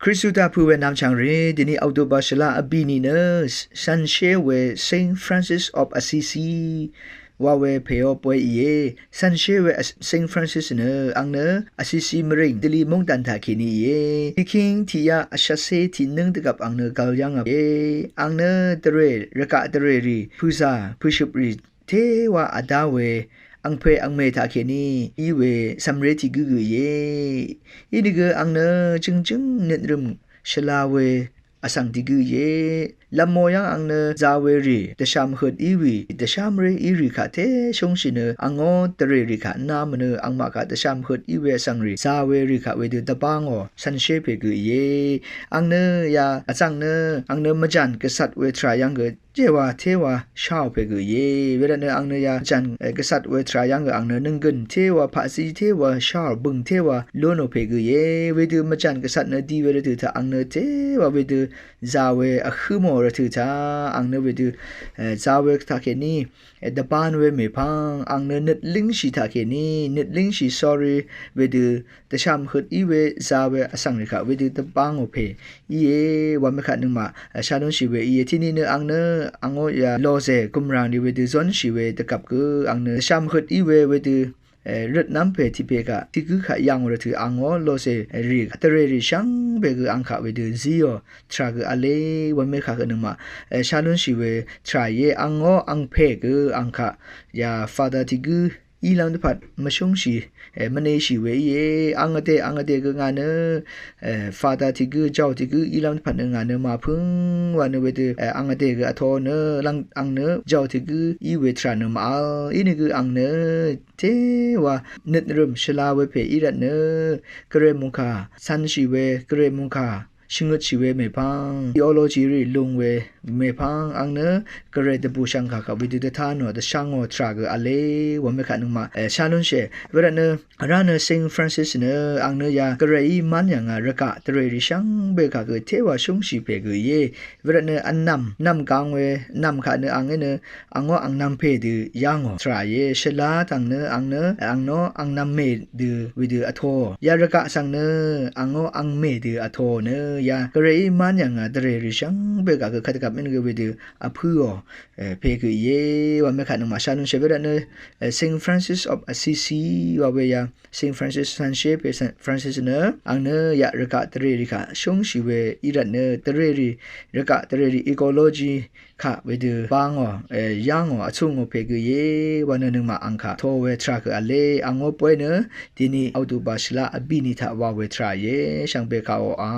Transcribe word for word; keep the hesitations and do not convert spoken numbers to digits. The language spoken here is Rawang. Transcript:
Kristu taq pø̄ we nvmchv̀ng rì, dini October shvlá vbì nìnø, shànshér we Saint Francis of Assisi wa we pèó bóy íe. Shànshér we Saint Francis nø, àng nø Assisi mvrìng dvlí mungdàn taq kèní íe. Tiqkíng tiqyaq vshvtsé tiqnǿng dvgvp àng nø gvl yv̀ngvp íe. Àng nø dvrè, rvgaq dvrè rì, pø̄zà, pø̄shøp rì, téwa vdá we, àngpè àngmè taq kèní í we cv̀mré tiq gǿ gø íe. Inìgø àng nø jø̀ngjǿng nøt rø̀m shvlá we vsv̀ng tiq gǿ íe. Lvmò yv̀ng àng nø zà we rì, dvshám høt í wì, dvshámré í rì kaq té shúngshì nø, àngó dvrè rì kaq nà mvnø àngmaq kaq dvshám høt í we vsv̀ng rì, zà we rì kaq wedø dvbà ngò shànshér pè gø íe. Àng nø ya vzv̀ng nø, àng nø mvjàn gvsat we tvrà yv̀ng gø jewa téwa shàò pè gø íe. Wervtnø àng nø ya mvjàn, e, gvsat we tvrà yv̀ng gø àng nø nønggøn téwa paqzí téwa shàò bø̀ng téwa lónò pè gø íe. Wedø mvjàn gvsat nø dì we rvtø̀ taq àng nø téwa wedø zà we vhǿ mò rvtø̀ taq àng nø wedø, e, zà we taq kèní, e, dvbàn we mèpv̀ng àng nø nøt língshì taq kèní, nøt língshì sorry wedø dvshám høt í we zà we vsv̀ng rì kaq wedø dvbà ngò pè íe wa mèkaq nøngmaq, e, shàlúnshì we íe. Tiqní nø àng nø àngó ya lòzè gùmràng rì wedø zónshì we dvgvp gø àng nø dvshám høt í we wedø, e, røt nvm pè tiq pè kaq tiq gǿ kaq yv̀ngò rvtø̀ àngó lòzè rì dvrè rì shvngbe gø àng kaq wedø zíò tvrà gø v̄le wa mèkaq gø nøngmaq, e, shàlúnshì we tvrà íe. Àngó àngpè gø àng kaq ya father tiq gǿ í lv́m dvpvt mvshúngshì, e, mvneshì we íe. Àng vdè, àng vdè gø ngà nø, e, father tiq gǿ, jàò tiq gǿ í lv́m dvpvt nø ngà nø màpǿng wa nø wedø, e, àng vdè gø vtō nø lv́ng àng nø jàò tiq gǿ í we tvrà nø màvl. Inìgø àng nø téwa nøt rø̀m shvlá we pè í rvtnø, gvray mungkà cv̀nshì we, gvray mungkà shvngøtshì we mèpv̀ng, theology rì lúng we mèpv̀ng àng nø gvray dvbù shv̀ngkà kaq wedø dvtánò dvshvngò tvrà gø v̄le wa mèkaq nøngmaq, e, shàlúnshì. Wervtnø vrá nø Saint Francis nø àng nø ya gvrayí mv́n yv̀ngà rvgaq dvrè rì shvngbe kaq gø téwa shúngshì pè gø íe. Wervtnø vnv̀m, nv̀m gvng we, nv̀m kaq nø àng í nø àngó àngnvm pè dø yv̀ngò tvrà íe. Shvlá tv̀ng nø àng nø, àngó àngnvm mè dø wedø vtō. Ya rvgaq svng nø àngó àngmè dø vtō nø ya gvrayí mv́n yv̀ngà dvrè rì shvngbe kaq gø kvt dvgvp mvn gø wedø vpǿò, e, pè gø íe wa mèkaq nøngmaq shàlúnshì. Wervtnø, e, Saint Francis of Assisi wa we ya Saint Francis shànshér pè Saint Francis nø àng nø ya rvgaq dvrè rì kaq shúngshì we í rvtnø dvrè rì, rvgaq dvrè rì ecology kaq wedø bàngò, e, yv̀ngò vtúngò pè gø íe wa nø nøngmaq àng kaq vtō we tvrà gø v̄le. Àngó bóy nø dini October shvlá vbì nì taq wa we tvrà íe. Shvngbe kaq oqà